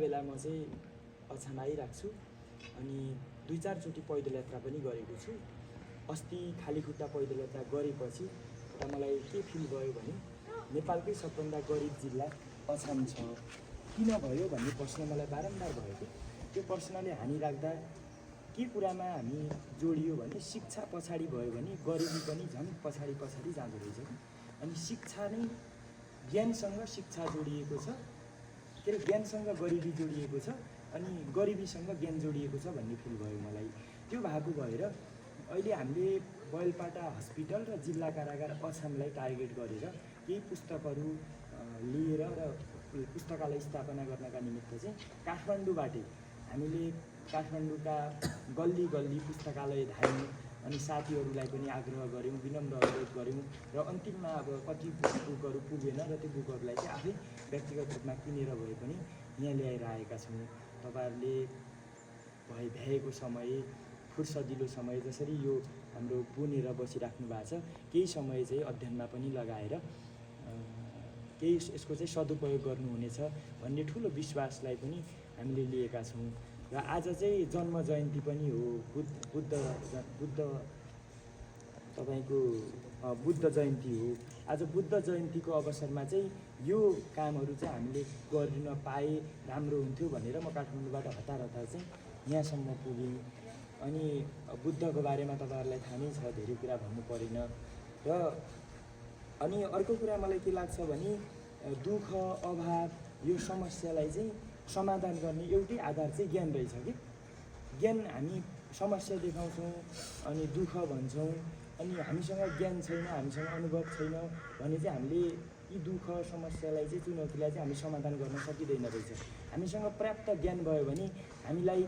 बेला म चाहिँ अछाम आइरहेको छु अनि 2-4 चोटि पैदल यात्रा पनि गरेको छु। अस्ति खाली खुट्टा पैदल यात्रा गरेपछि र मलाई के फिल भयो भने नेपालकै सबभन्दा गरिब जिल्ला अछाम छ किन भयो भन्ने प्रश्न मलाई बारम्बार भयो कि त्यो प्रश्नले हानिराख्दा के कुरामा हामी जोडियो भने शिक्षा पछाडि भयो भने गरिबी पनि झन् पछाडि जाँदो रहेछ कि अनि शिक्षा नै ज्ञानसँग शिक्षा जोडिएको छ के अरे ज्ञानसँग गरिबी जोडिएको छ अनि गरिबीसँग ज्ञान जोडिएको छ भन्ने फिल भयो मलाई। त्यो भएको भएर अहिले हामीले बैलपाटा हस्पिटल र जिल्ला कारागार अछामलाई टार्गेट गरेर केही पुस्तकहरू लिएर र पुस्तकालय स्थापना गर्नका निमित्त चाहिँ काठमाडौँबाटै हामीले काठमाडौँका गल्ली गल्ली पुस्तकालय धायौँ अनि साथीहरूलाई पनि आग्रह गऱ्यौँ, विनम्र अनुरोध गऱ्यौँ र अन्तिममा अब कति बुकहरू पुगेन र त्यो बुकहरूलाई चाहिँ आफै व्यक्तिगत रूपमा किनेर भए पनि यहाँ ल्याएर आएका छौँ। तपाईँहरूले भ्याएको समय फुर्सदिलो समय जसरी यो हाम्रो बुनेर बसिराख्नु भएको छ केही समय चाहिँ अध्ययनमा पनि लगाएर केही यसको चाहिँ सदुपयोग गर्नुहुनेछ भन्ने ठुलो विश्वासलाई पनि हामीले लिएका छौँ। र आज चाहिँ जन्म जयन्ती पनि हो बुद्ध तपाईँको बुद्ध जयन्ती हो। आज बुद्ध जयन्तीको अवसरमा चाहिँ यो कामहरू चाहिँ हामीले गर्न पाए राम्रो हुन्थ्यो भनेर म काठमाडौँबाट हतार चाहिँ यहाँसम्म पुगेँ। अनि बुद्धको बारेमा तपाईँहरूलाई थाहा नै छ, धेरै कुरा भन्नु परेन। र अनि अर्को कुरा मलाई के लाग्छ भने दुःख अभाव यो समस्यालाई चाहिँ समाधान गर्ने एउटै आधार चाहिँ ज्ञान रहेछ कि ज्ञान हामी समस्या देखाउँछौँ अनि दुःख भन्छौँ अनि हामीसँग ज्ञान छैन, हामीसँग अनुभव छैन भने चाहिँ हामीले यी दुःख समस्यालाई चाहिँ चुनौतीलाई चाहिँ हामी समाधान गर्न सकिँदैन रहेछ। हामीसँग पर्याप्त ज्ञान भयो भने हामीलाई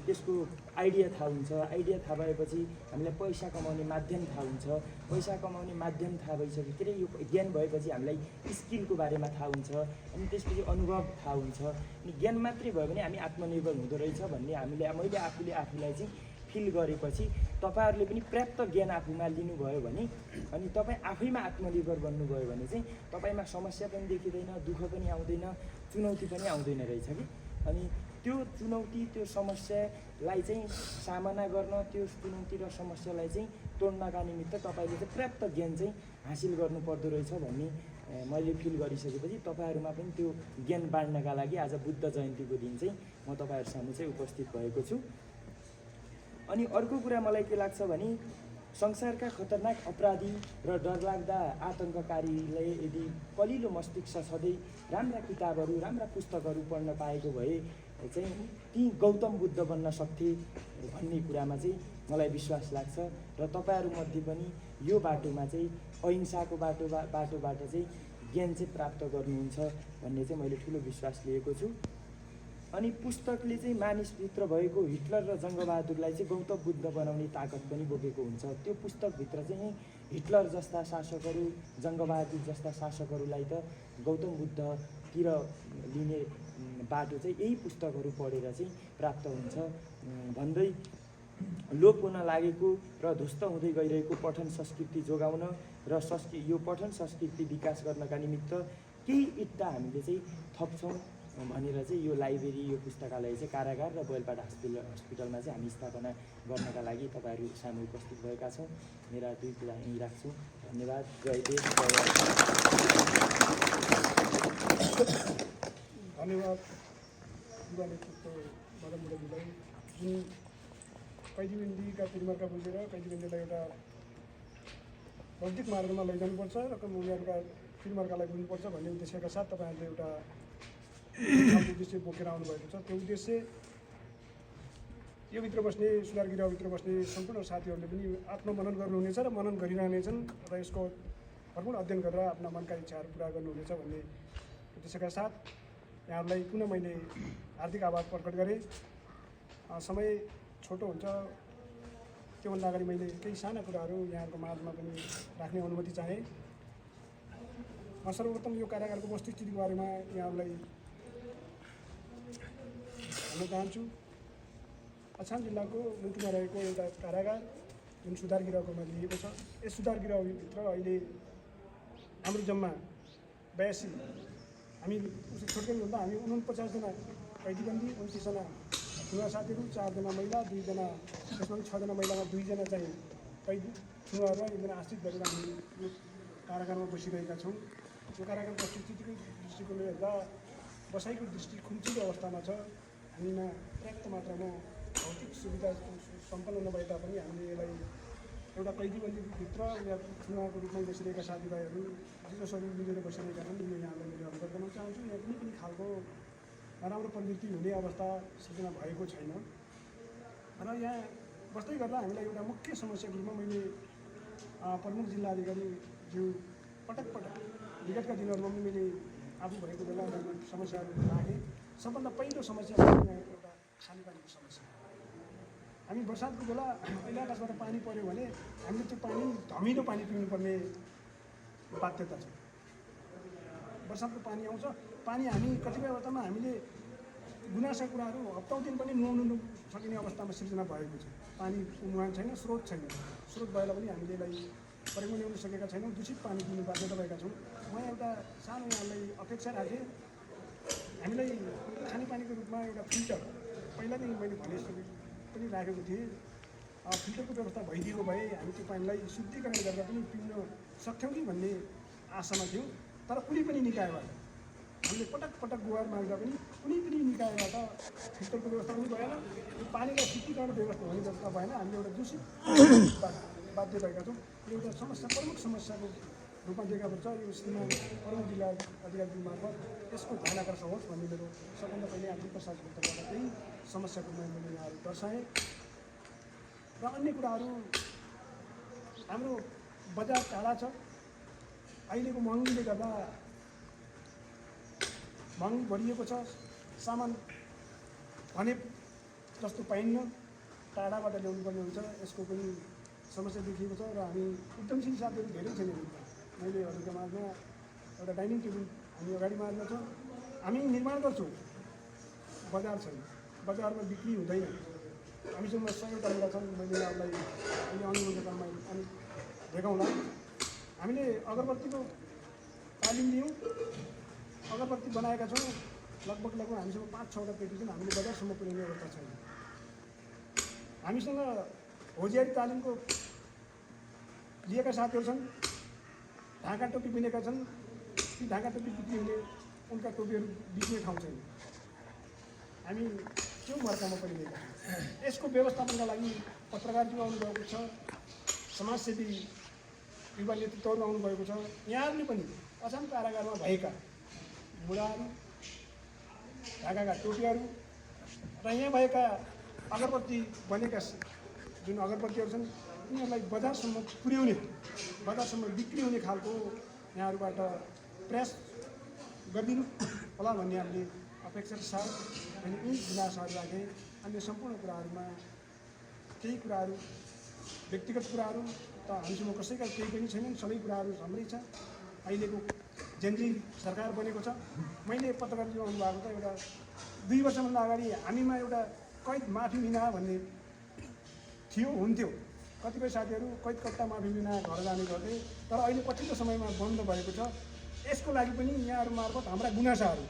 त्यसको आइडिया थाहा हुन्छ, आइडिया थाहा भएपछि हामीलाई पैसा कमाउने माध्यम थाहा हुन्छ, पैसा कमाउने माध्यम थाहा भइसक्यो के अरे यो ज्ञान भएपछि हामीलाई स्किलको बारेमा थाहा हुन्छ अनि त्यसपछि अनुभव थाहा हुन्छ अनि ज्ञान मात्रै भयो भने हामी आत्मनिर्भर हुँदो रहेछ भन्ने मैले आफूले आफूलाई चाहिँ फिल गरेपछि तपाईँहरूले पनि पर्याप्त ज्ञान आफूमा लिनुभयो भने अनि तपाईँ आफैमा आत्मनिर्भर बन्नुभयो भने चाहिँ तपाईँमा समस्या पनि देखिँदैन, दुःख पनि आउँदैन, चुनौती पनि आउँदैन रहेछ कि अनि त्यो चुनौती त्यो समस्यालाई चाहिँ सामना गर्न त्यो चुनौती र समस्यालाई चाहिँ तोड्नका निमित्त तपाईँले चाहिँ पर्याप्त ज्ञान चाहिँ हासिल गर्नुपर्दो रहेछ भन्ने मैले फिल गरिसकेपछि तपाईँहरूमा पनि त्यो ज्ञान बाँड्नका लागि आज बुद्ध जयन्तीको दिन चाहिँ म तपाईँहरू सामु चाहिँ उपस्थित भएको छु। अनि अर्को कुरा मलाई के लाग्छ भने संसारका खतरनाक अपराधी र डरलाग्दा आतङ्ककारीले यदि कलिलो मस्तिष्क सधैँ राम्रा किताबहरू राम्रा पुस्तकहरू पढ्न पाएको भए चाहिँ ती गौतम बुद्ध बन्न सक्थे भन्ने कुरामा चाहिँ मलाई विश्वास लाग्छ र तपाईँहरूमध्ये पनि यो बाटोमा चाहिँ अहिंसाको बाटोबाट चाहिँ ज्ञान चाहिँ प्राप्त गर्नुहुन्छ भन्ने चाहिँ मैले ठुलो विश्वास लिएको छु। अनि पुस्तकले चाहिँ मानिसभित्र भएको हिटलर र जङ्गबहादुरलाई चाहिँ गौतम बुद्ध बनाउने ताकत पनि बोकेको हुन्छ। त्यो पुस्तकभित्र चाहिँ हिटलर जस्ता शासकहरू जङ्गबहादुर जस्ता शासकहरूलाई त गौतम बुद्धतिर लिने बाटो चाहिँ यही पुस्तकहरू पढेर चाहिँ प्राप्त हुन्छ भन्दै लोप हुन लागेको र ध्वस्त हुँदै गइरहेको पठन संस्कृति जोगाउन र यो पठन संस्कृति विकास गर्नका निमित्त केही इट्टा हामीले चाहिँ थप्छौँ भनेर चाहिँ यो लाइब्रेरी यो पुस्तकालय चाहिँ कारागार र बैलपाटा हस्पिटलमा चाहिँ हामी स्थापना गर्नका लागि तपाईँहरू सामु उपस्थित भएका छौँ। मेरा 2 कुरा यहीँ राख्छु। धन्यवाद। जय देश। धन्यवाद जुन कैदीबन्दीका तिरमार्का बुझेर कैदीबन्दीलाई एउटा बौद्धिक मार्गमा लैजानुपर्छ र उनीहरूका तिरमार्कालाई बुझ्नुपर्छ भन्ने उद्देश्यका साथ तपाईँहरूले एउटा उद्देश्य बोकेर आउनुभएको छ। त्यो उद्देश्य योभित्र बस्ने सुधार गृहभित्र बस्ने सम्पूर्ण साथीहरूले पनि आत्ममनन गर्नुहुनेछ र मनन गरिरहनेछन् र यसको भरपूर अध्ययन गरेर आफ्ना मनका इच्छाहरू पुरा गर्नुहुनेछ भन्ने उद्देश्यका साथ यहाँहरूलाई पुनः मैले हार्दिक आभार प्रकट गरेँ। समय छोटो हुन्छ त्योभन्दा अगाडि मैले केही साना कुराहरू यहाँहरूको माझमा पनि राख्ने अनुमति चाहेँ। म सर्वप्रथम यो कारागारको वस्तुस्थितिको बारेमा यहाँहरूलाई भन्न चाहन्छु। अछाम जिल्लाको मुटुमा रहेको एउटा कारागार जुन सुधार गृहकोमा लिएको छ। यस सुधार गृहभित्र अहिले हाम्रो जम्मा 82 हामी छोटकरी भन्दा हामी 49 जना कैदीबन्दी 29 जना थुनुवा साथीहरू, 4 जना महिला, 2 जना, त्यसमा पनि 6 जना महिलामा 2 जना चाहिँ कैदी थुनुवाहरू र 1 जना आश्रित गरेर हामी यो कारागारमा बसिरहेका छौँ। यो कारागारको स्थितिको दृष्टिकोणले हेर्दा बसाइको दृष्टि खुम्चिलो अवस्थामा छ। हामीमा पर्याप्त मात्रामा भौतिक सुविधा सम्पन्न नभए तापनि हामीले यसलाई एउटा कैदीबन्दीभित्र या थुनुवाको रूपमा बसिरहेका साथीभाइहरू जसरी मिलेर बसिरहेका छन्, यो यहाँलाई मैले अवगत गराउन चाहन्छु। यहाँ कुनै पनि खालको नराम्रो प्रवृत्ति हुने अवस्था सिर्जना भएको छैन र यहाँ बस्दै गर्दा हामीलाई एउटा मुख्य समस्याको रूपमा मैले प्रमुख जिल्लाधिकारीज्यू पटक विगतका दिनहरूमा पनि मैले आफू भएको बेला मैले समस्याहरू राखेँ। सबभन्दा पहिलो समस्या यहाँ एउटा खानेपानीको समस्या। हामी बर्सातको बेला अहिले आकाशबाट पानी पऱ्यो भने हामीले त्यो पानी धमिलो पानी पिउनुपर्ने बाध्यता छ। बर्सातको पानी आउँछ, पानी हामी कतिपय अवस्थामा हामीले गुनासा कुराहरू हप्तौँ दिन पनि नुहाउनु सकिने अवस्थामा सिर्जना भएको छ। पानी नुहान छैन, स्रोत छैन। स्रोत भएर पनि हामीले यसलाई प्रयोगमा ल्याउन सकेका छैनौँ, दूषित पानी पिउनु बाध्यता भएका छौँ। म एउटा सानो यहाँलाई अपेक्षा राखेँ, हामीलाई खानेपानीको रूपमा एउटा फिल्टर पहिलादेखि मैले भनिसकेको पनि राखेको थिएँ। फिल्टरको व्यवस्था भइदिएको भए हामी त्यो पानीलाई शुद्धिकरण गरेर पनि पिउन सक्थ्यौँ कि भन्ने आशामा थियौँ। तर कुनै पनि निकायबाट हामीले पटक गुहार माग्दा पनि कुनै पनि निकायबाट फिल्टरको व्यवस्था पनि भएन, यो पानीलाई शुद्धिकरण व्यवस्था हुने व्यवस्था भएन। हामीले एउटा दूषित बाध्य भएका छौँ। यो एउटा समस्या, प्रमुख समस्याको रूपमा देखापर्छ। यो श्रीमान प्रमुख जिल्ला अधिकारी मार्फत यसको ध्यान आकर्षण होस् भन्ने मेरो सबभन्दा पहिले आर्थिक प्रशासनको तर्फबाट त्यही समस्याको मैले यहाँहरू दर्शाएँ। र अन्य कुराहरू, हाम्रो बजार टाढा छ। अहिलेको महँगीले गर्दा महँगी बढिएको छ। सामान भने जस्तो पाइन्न, टाढाबाट ल्याउनुपर्ने हुन्छ। यसको पनि समस्या देखिएको छ र हामी उद्यमशील साथीहरू धेरै छन्। मैले हजुरको माझमा एउटा डाइनिङ टेबल हामी अगाडि मार्न छौँ। हामी निर्माण गर्छौँ, बजार छैन, बजारमा बिक्री हुँदैन। हामीसँग 100वटा कुरा छन्। मैले यहाँलाई अहिले अनुरोधमा अनि देखाउँला। हामीले अगरबत्तीको तालिम लियौँ, अगरबत्ती बनाएका छौँ। लगभग हामीसँग 5-6वटा पेटी छन्। हामीले बजारसम्म पुर्याउने अवस्था छैन। हामीसँग होजियारी तालिमको लिएका साथीहरू छन्, ढाका टोपी बिनेका छन्। ती ढाका टोपी बिक्री हुने, उनका टोपीहरू बिक्ने ठाउँ छैन। हामी त्यो मर्कामा परिरहेका छौँ। यसको व्यवस्थापनका लागि पत्रकारज्यू आउनुभएको छ, समाजसेवी युवा नेतृत्वहरू आउनुभएको छ। यहाँहरूले पनि अछाम कारागारमा भएका बुढाहरू, ढाकाका टोपीहरू र यहाँ भएका अगरबत्ती बनेका जुन अगरबत्तीहरू छन्, उनीहरूलाई बजारसम्म पुर्याउने, बजारसम्म बिक्री हुने खालको यहाँहरूबाट प्रयास गरिदिनु होला भन्ने हामीले अपेक्षा साथ मैले यी गुनासाहरू राखेँ। अन्य सम्पूर्ण कुराहरूमा केही कुराहरू व्यक्तिगत कुराहरू त हामीसँग कसैका केही पनि छैनन्। सबै कुराहरू हाम्रै छ। अहिलेको जेनजी सरकार बनेको छ। मैले पत्रकारज्यू आउनुभएको त एउटा 2 वर्षभन्दा अगाडि हामीमा एउटा कैद माफी बिना भन्ने हुन्थ्यो। कतिपय साथीहरू कैद कट्टा माफी बिना घर जाने गर्थे। तर अहिले पछिल्लो समयमा बन्द भएको छ। यसको लागि पनि यहाँहरू मार्फत हाम्रा गुनासाहरू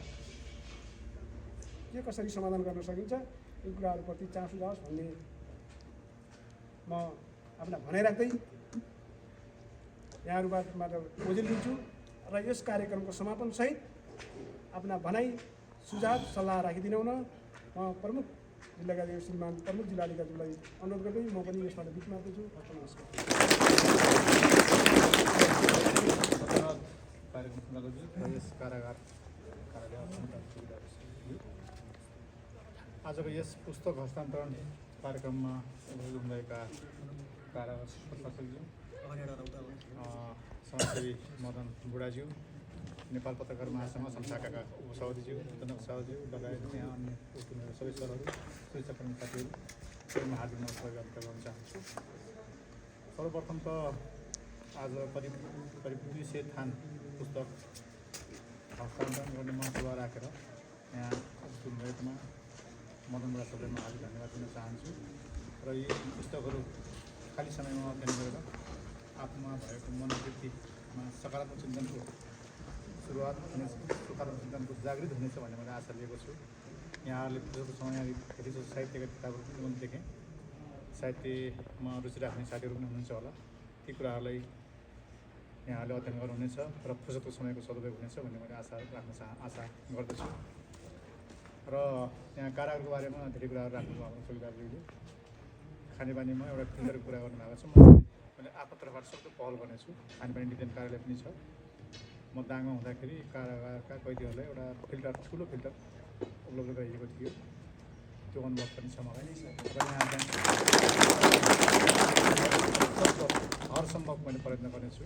के कसरी समाधान गर्न सकिन्छ, यी कुराहरूप्रति चासो जाओस् भन्ने म आफ्ना भनाइ राख्दै यहाँहरूबाट ओजेल लिन्छु र यस कार्यक्रमको समापनसहित आफ्ना भनाइ, सुझाव, सल्लाह राखिदिनु हुन म प्रमुख जिल्लाधिकारी श्रीमान प्रमुख जिल्लाधिकारीलाई अनुरोध गर्दै म पनि यसबाट बिच मार्दैछु। नमस्कार। आजको यस पुस्तक हस्तान्तरण कार्यक्रममा उपस्थित हुनुभएका कारागार प्रशासकज्यू, समाजसेवी मदन बुढाज्यू, नेपाल पत्रकार महासङ्घ शाखाका उपसभापतिज्यू, जनक साहज्यू लगायत यहाँ अन्य उपस्थित सबै सरहरू, सुरक्षाकर्मी साथीहरू, म हार्दिक नमस्कार गर्न चाहन्छु। सर्वप्रथम त आज करिब 200 थान पुस्तक हस्तान्तरण गर्ने मनसभा राखेर यहाँ उपस्थित हुनुभएकोमा मदन बुढा सबैलाई म हार्दिक धन्यवाद दिन चाहन्छु। र यी पुस्तकहरू खाली समयमा अध्ययन गरेर आफूमा भएको मनोवृत्तिमा सकारात्मक चिन्तनको सुरुवात हुनेछ, सकारात्मक चिन्तनको जागृत हुनेछ भन्ने मैले आशा लिएको छु। यहाँहरूले जस्तो समय यहाँ धेरै जस्तो साहित्यका किताबहरू पनि मैले देखेँ। साहित्यमा रुचि राख्ने साथीहरू पनि हुनुहुन्छ होला। ती कुराहरूलाई यहाँहरूले अध्ययन गर्नुहुनेछ र फुर्सदको समयको सदुपयोग हुनेछ भन्ने मैले आशा गर्दछु। र यहाँ कारागारको बारेमा धेरै कुराहरू राख्नुभयो हाम्रो चौकीदारज्यूले। खानेपानीमा एउटा फिल्टरको कुरा गर्नुभएको छ। मैले आफ्नो तर्फबाट सक्दो पहल गर्नेछु। खानेपानी निवेदन कार्यालय पनि छ। म दाङमा हुँदाखेरि कारागारका कैदीहरूलाई एउटा फिल्टर, ठुलो फिल्टर उपलब्ध गराइएको थियो। त्यो अनुभव पनि छ मलाई। र यहाँ चाहिँ हरसम्भव मैले प्रयत्न गर्नेछु।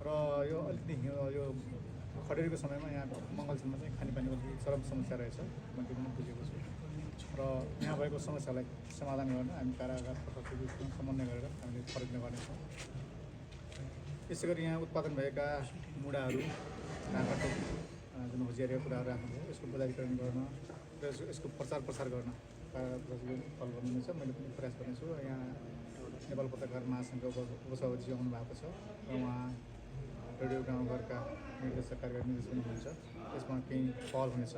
र यो अलिकति यो खडेरीको समयमा यहाँ मङ्गलसम्म चाहिँ खानेपानीको चरम समस्या रहेछ, मैले त्यो पनि बुझेको छु। र यहाँ भएको समस्यालाई समाधान गर्न हामी कारागार प्रशासनसँग समन्वय गरेर हामीले प्रयत्न गर्नेछौँ। यसै गरी यहाँ उत्पादन भएका मुढाहरू, ढाकाटोप, जुन होजियारीका कुराहरू राख्नुभयो, यसको बजारीकरण गर्न र यसको प्रचार प्रसार गर्न कारागार प्रशासनले पहल गर्नुहुनेछ। मैले पनि प्रयास गर्नेछु। यहाँ नेपाल पत्रकार महासङ्घको उपसभापति आउनु भएको छ र उहाँ रेडियो गाउँघरका निर्देशक, कार्यकारी निर्देशक हुनुहुन्छ। यसमा केही पहल हुनेछ।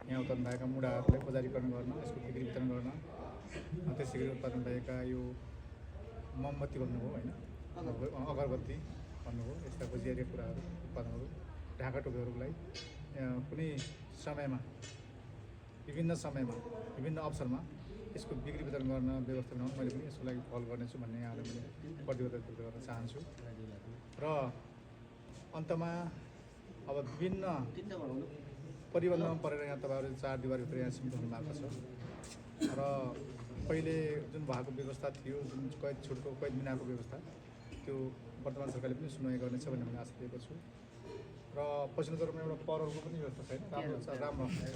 यहाँ उत्पादन भएका मुढाहरूलाई बजारीकरण गर्न, यसको बिक्री वितरण गर्न, त्यसै गरी उत्पादन भएका यो मोमबत्ती भन्नुभयो होइन, अगरबत्ती भन्नुभयो, यस्ता बजियारी कुराहरू, उत्पादनहरू, ढाकाटोपीहरूलाई कुनै समयमा, विभिन्न समयमा, विभिन्न अवसरमा यसको बिक्री वितरण गर्न व्यवस्था बनाउन मैले पनि यसको लागि पहल गर्नेछु भन्ने यहाँलाई मैले प्रतिबद्धता व्यक्त गर्न चाहन्छु। र अन्तमा अब विभिन्न प्रतिबन्धमा परेर यहाँ तपाईँहरू 4 दिवारभित्र यहाँ सीमित हुनु भएको छ। र पहिले जुन भएको व्यवस्था थियो, जुन कैद छुटको, कैद बिनाको व्यवस्था, त्यो वर्तमान सरकारले पनि सुनवाई गर्नेछ भन्ने मैले आशा लिएको छु। र पछिल्लो चरणमा एउटा परलको पनि व्यवस्था छैन।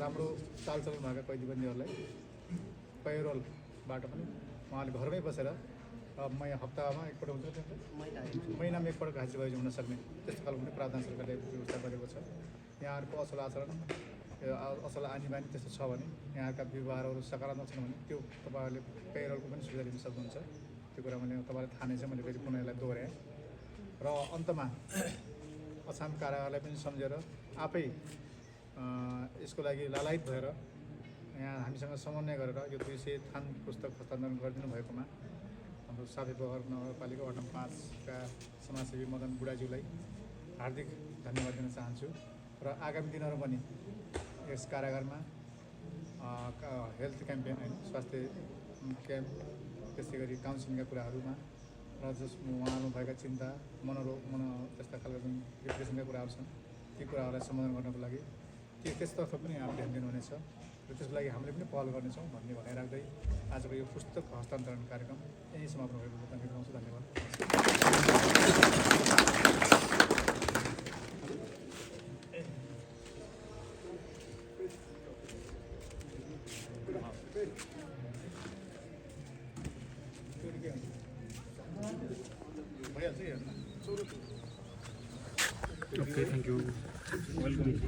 राम्रो चालचलन भएका कैदीबन्दीहरूलाई पेरोलबाट पनि उहाँले घरमै बसेर हप्तामा एकपल्ट हुन्छ, महिनामा एकपल्ट घाँसी भएपछि हुन सक्ने त्यस्तो खालको पनि प्रावधान सरकारले व्यवस्था गरेको छ। यहाँहरूको असल आचरण, असल आनी बानी त्यस्तो छ भने, यहाँका व्यवहारहरू सकारात्मक छन् भने त्यो तपाईँहरूले पेरोलको पनि सुविधा लिन सक्नुहुन्छ। त्यो कुरा मैले तपाईँलाई थाहा नै छ, मैले फेरि पुनः यसलाई दोहोऱ्याएँ। र अन्तमा अछाम कारागारलाई पनि सम्झेर आफै यसको लागि लालायित भएर यहाँ हामीसँग समन्वय गरेर यो 200 थान पुस्तक हस्तान्तरण गरिदिनु भएकोमा हाम्रो साफेपहर नगरपालिका वडा 5का समाजसेवी मदन बुढाज्यूलाई हार्दिक धन्यवाद दिन चाहन्छु। र आगामी दिनहरू पनि यस कारागारमा हेल्थ क्याम्पेन होइन, स्वास्थ्य क्याम्प, त्यसै गरी काउन्सिलिङका कुराहरूमा र जसमा उहाँमा भएका चिन्ता, त्यस्ता खालका जुन डिप्रेसनका कुराहरू छन्, ती कुराहरूलाई समाधान गर्नको लागि त्यसतर्फ पनि हामी ध्यान दिनुहुनेछ र त्यसको लागि हामीले पनि पहल गर्नेछौँ भन्ने भनाइराख्दै आजको यो पुस्तक हस्तान्तरण कार्यक्रम यहीँ समाप्त भएको बताउँछु। धन्यवाद। Okay, thank you. Welcome.